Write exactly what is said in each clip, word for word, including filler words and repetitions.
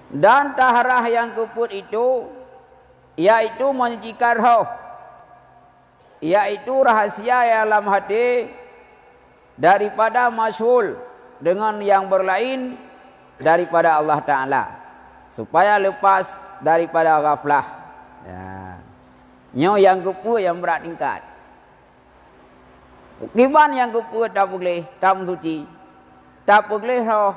Dan taharah nyang keupeuet itu, yaitu menyucikan roh, yaitu rahsia nyang lam até, daripada masyghul deungon nyang beulaén daripada Allah Taala, supaya lepas daripada ghaflah. Ya. Nyoe nyang keupeuet nyang brat tingkat. Kiban nyang keupeuet tapeugléh, tameusuci, tapeugléh roh,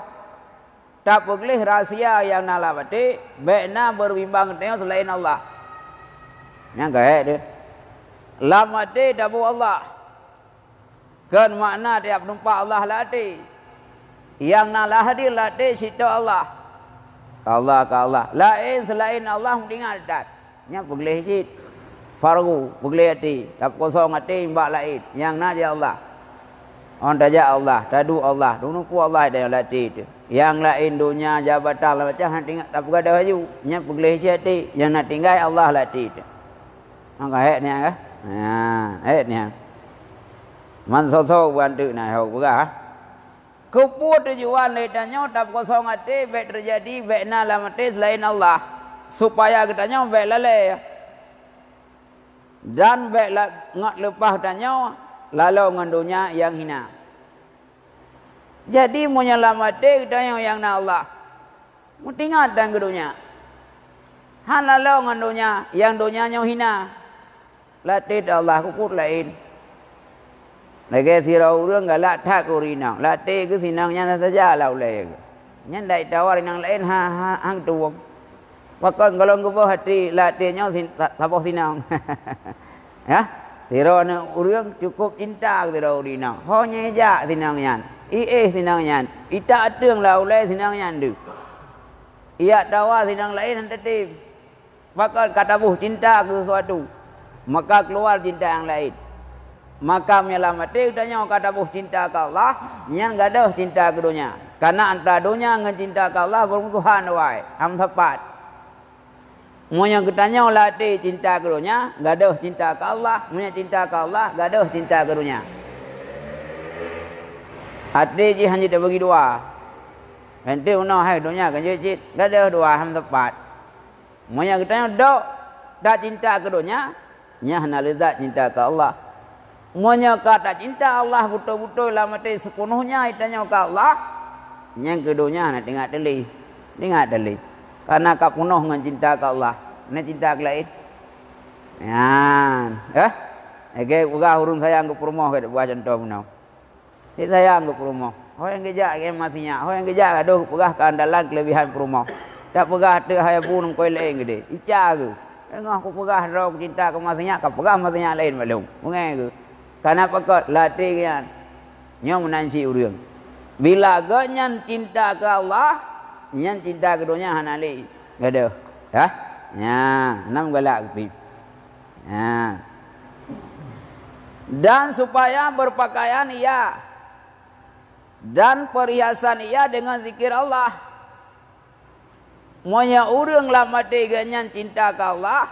tapeugléh rahsia nyang na lam até, bék na beureubimbang geutanyoe seulaén Allah. Nyang keuhai deuh. Lam até taboh Allah. Kon makna tiep teumpat Allah lam até. Nyang na lam até, lam até cit Allah. Ka Allah, ka Allah. Laén seulaén Allah meuingat that. Nyan peugléh cit. Farghu, peugléh até. Tapeukosong até nibak laén. Nyang na di Allah. Ôn tajak Allah, taduek Allah, taneupeu Allah di lam até teuh. Nyang laén donya, jabatan, macam-macam, hana teuingat, tapeugadôh laju. Nyan peugléh cit até. Nyang na tinggai Allah lam até teuh. Maka hék nyan kah? Ha, hék nyan. Man soe-soe bukan teuk na hok peugah. Keupeue tujuan lé tanyoe tapeukosong até bék teujadi bék na lam até seulaén Allah, supaya geutanyoe bék lalée dan bék la-, ngat leupah tanyoe laloe ngon donya nyang hina. Jadi, meunyoe lam até geutanyoe nyang na Allah, meutingat tan keu donya. Hana laloe ngon donya, nyang donya nyoe hina. Lam até teuh Allah keupeue laén. Lagée sidroe ureuëng galak that keu ureuëng inong, lam até geuh si inong nyan saja lam ulée geuh. Nyan dak tawa ureuëng inong laén ha, ha, han tuwöm. Pakon gohlom geuboh até lam até nyoe si-, sa-, saboh si inong. Ya, sidroe ureuëng cukup cinta keu sidroe ureuëng inong. Ho nyang ijak si inong nyan, iéh si inong nyan, itak ateueng lam ulée si inong nyan deuh. Ijak tawa si inong laén han tatem. Pakon ka taboh cinta keu sesuatu, maka keuluwa cinta nyang laén. Maka meunyoe lam até geutanyoe ka taboh cinta keu Allah, nyan gadôh cinta keu donya. Kareuna antara donya ngon cinta keu Allah beurmusuhan awai, han sapat. Meunyoe geutanyoe lam até cinta keu donya, gadôh cinta keu Allah. Meunyoe cinta keu Allah, gadôh cinta keu donya. Até jih hana jeuet teubagi dua. Hana teuntèe meunoe hai donya kan jeuet cit, gadôh dua han sapat. Meunyoe geutanyoe dok tacinta keu donya, nyan hana leuzat cinta keu Allah. Meunyoe ka tacinta Allah beutôi-beutôi lam até seupeunoh nyan geutanyoe keu Allah, nyan keu donya hana teuingat teuh lé. Teuingat teuh lé. Kareuna ka peunoh ngon cinta keu Allah, hana cinta keu laén. Nyan, eh? Lagèe peugah ureueng sayang keu peurumoh, ka buah cuntoh bunoe. Cit sayang keu peurumoh. Ho nyang geujak ngon masinyak, ho nyang geujak gadôh peugah keuandalan keuleubihan peurumoh. Tapeugah teuk hai bu nangkoi laén geudeh, ica geuh. Teungoh kupeugah droe kucinta keu masinyak, ka peugah masinyak laén bak lôn. Beungèh geuh. Kareuna pakon? Lam até geuh nyan. Nyoe meunan cit ureueng. Bila geuh nyan cinta keu Allah, nyan cinta keu donya hana lé. Gadôh. Hah? Nyan, hana meugalak keupiep. Ha. Dan supaya berpakaian ia dan perhiasan ia dengan zikir Allah. Meunyoe ureueng lam até geuh nyan cinta keu Allah,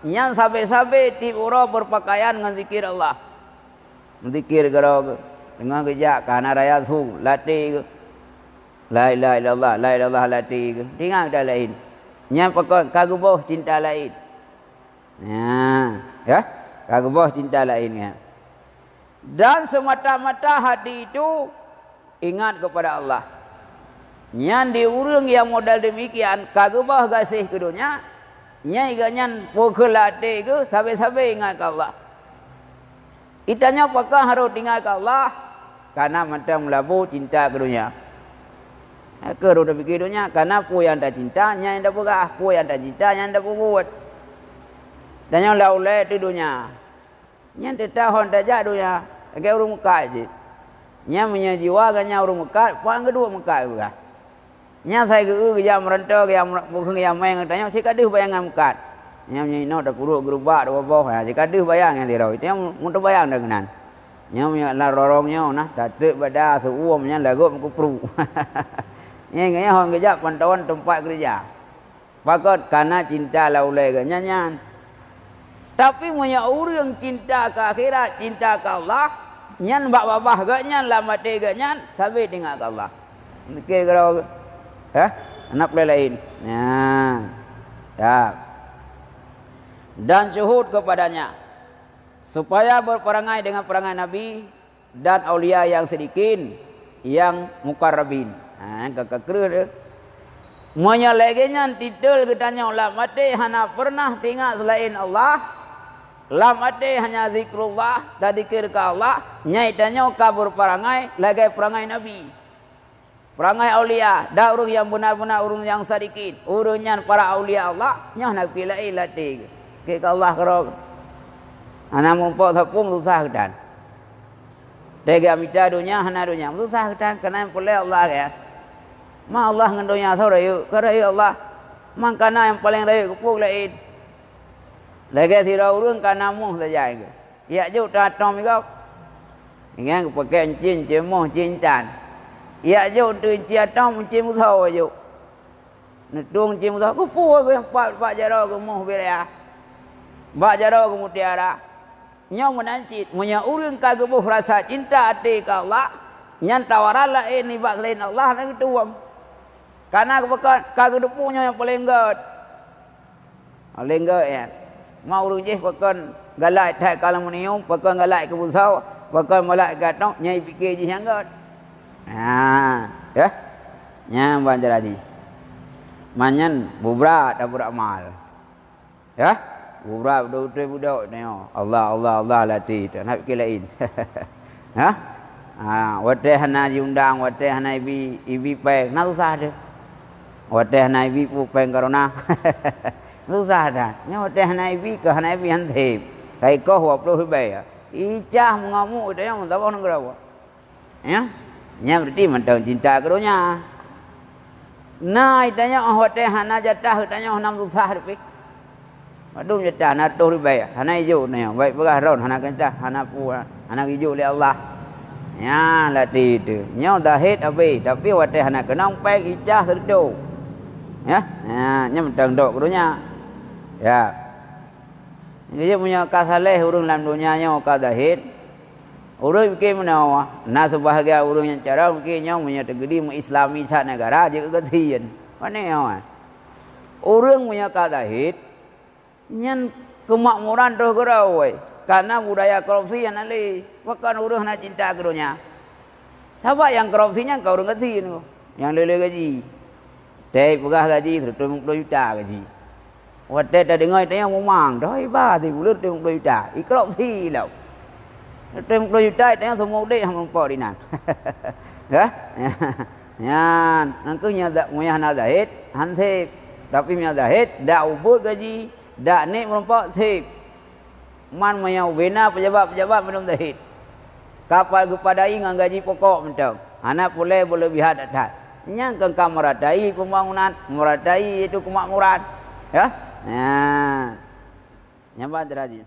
nyan sabé-sabé tiep uroe berpakaian ngon zikir Allah. Zikir keudroe geuh, teungoh geujak ka hana raya su, lam até geuh. La ilaha illallah, la ilaha illallah lam até geuh. Teuingat dak laén. Nyan pakon? Ka geuboh cinta laén. Nah, ya, ka geuboh cinta laén nyan. Dan semata-mata hati itu ingat kepada Allah. Nyan di ureueng nyang model demikian ka geuboh gaséh keu donya, nyan geuh nyan peukeue lam até geuh sabé-sabé ingat keu Allah. Geutanyoe pakon harôh teuingat keu Allah, kareuna mantong meulabu cinta keu donya. Ka harôh tapike donya, kareuna peue nyang tacinta, nyan nyang tapeugah, peue nyang tacinta, nyan nyang tapeubuet. Tanyoe lam ulèe teuh donya. Nyan teutap hon tajak donya, lagèe ureueng meukat jih. Nyan meunyoe jiwa geuh nyan ureueng meukat, pan geuduek meukat geuh. Nyan sai geu-eu geujak meuranto, geujak meuranto, geujak maén ngon tanyoe, cit ka deuh bayangan meukat. Nyan meunyoe inoe tapeuruek geureubak dua boh, ha, cit ka deuh bayang nyang sidroe. Itu nyang meuteubayang dah keunan. Nyan meunyoe lam lorong nyoe nah, tatrek bada seuuem nyan lagot meukeupru. Nyan ingat nyan hon geujak pantauan teumpat keureuja. Pakon? Kareuna cinta lam ulèe geuh nyan nyan. Tapi meunyoe ureueng cinta keu akhirat, cinta keu Allah, nyan bak babah geuh nyan, lam até geuh nyan, sabé teuingat keu Allah. Mikir keudroe geuh. Hah? Hana peuleueh laén. Nah. Ya. Dan syuhud kepadanya, supaya berperangai dengan perangai Nabi dan aulia yang sidikin, yang muqarrabin. Ha, ka, ka kreueh tu. Meunyoe lagée nyan titel geutanyoe lam até hana pernah teuingat selain Allah, lam até hanya zikrullah, tazikir keu Allah, nyan tanyoe ka berperangai lagée perangai Nabi. Perangai aulia, dan ureuëng nyang beuna-beuna ureuëng nyang sadikin, ureuëng nyan para aulia Allah, nyoe na pih laén lam até geuh. Keu Allah keudroe. Hana meurumpok sapeue susah geutan. Teuga mita donya hana donya, susah geutan, keunan peureulée Allah geuh. Ma Allah ngon donya soe rayeuk, ka rayeuk Allah. Mangkana nyang paleng rayeuk keupeue laén. Lagée sidroe ureuëng ka na moh sajan geuh. Jak jok teuh atong migob. Ingat geupakée euncien, euncien moh, euncien intan. Jak jok teuh euncien atong, euncien musoe jok. Neutueng euncien musoe, keupeue geuh pat bak jaroe geuh moh biraya. Bak jaroe geuh mutiara. Nyoe meunan cit, meunyoe ureuëng ka geuboh rasa cinta até keu Allah, nyan tawaran laén nibak selain Allah na geutuwom. Kana geupakon, ka geuteupeue nyoe nyang paleng gét. Paleng gét nyan. Ma ureuëng jih pakon galak that keu aluminium, pakon galak keu musoe, pakon galak keu atong, nyan pike jih nyang gét. Ha, ya. Nyan ban cara jih. Manyan bubra tabeurak mal. Ya. Bubra beudôh-beudôh budok nyoe. Allah, Allah, Allah lam até teuh. Hana pike laén. Ha? Ha, watée hana jiundang, watée hana ibi, ibi péng, na susah teuh. Watée hana ibi peue péng corona. Susah that. Nyoe watée hana ibi, keu hana ibi han sép. Ka ikoh dua ploh ribée. Icah meungamuk teuh nyang meusaboh nanggroe. Ya? Nyan berarti mantong cinta keu donya. Na geutanyoe óh watée hana jatah geutanyoe hana susah ribée. Padum jatah na reutôh ribée, hana ijok nyoe, baik peugah droen hana keunah, hana peue, hana geujok lé Allah. Nyan lam até teuh. Nyoe zahét habéh, tapi watée hana keunong péng icah seureutôh. Ya, nyan mantong dok keu donya. Ya. Jadi meunyoe ka saleh ureuëng lam donya nyoe ka zahét, ureuëng pike meunoe, na seubahagian ureuëng nyang carông pike nyoe meunyoe teugeudi meuislami that negara jeuet keu gasien. Pane nyoe? Ureuëng meunyoe ka zahét, nyan keumakmuran troh keudroe, kareuna budaya korupsi hana lé. Pakon ureuëng hana cinta keu donya? Sabab nyang korupsi nyan ka ureuëng gasien, nyang le-le gaji. Teupeugah gaji seratus lima puluh juta gaji. Watée tadeungoe tanyoe mumang, doi ba sibuleuen seratus lima puluh juta, ikorupsi lom. Seratus lima puluh juta tanyoe seumeuudép hana meurumpok dinan. Hah? Nyan, nyan keuh nyang za-, meunyoe hana zahét, han sép. Tapi meunyoe zahét, dak ubeuet gaji, dak niet meurumpok, sép. Man meunyoe ubena pejabat-pejabat mandum zahét. Ka geupadai ngon gaji pokok mantong. Hana peureulée beuleubihan that-that. Nyan keuh ka meuratai pembangunan, meuratai itu kemakmuran. Ya? Nyan. Nyan ban teuh haji.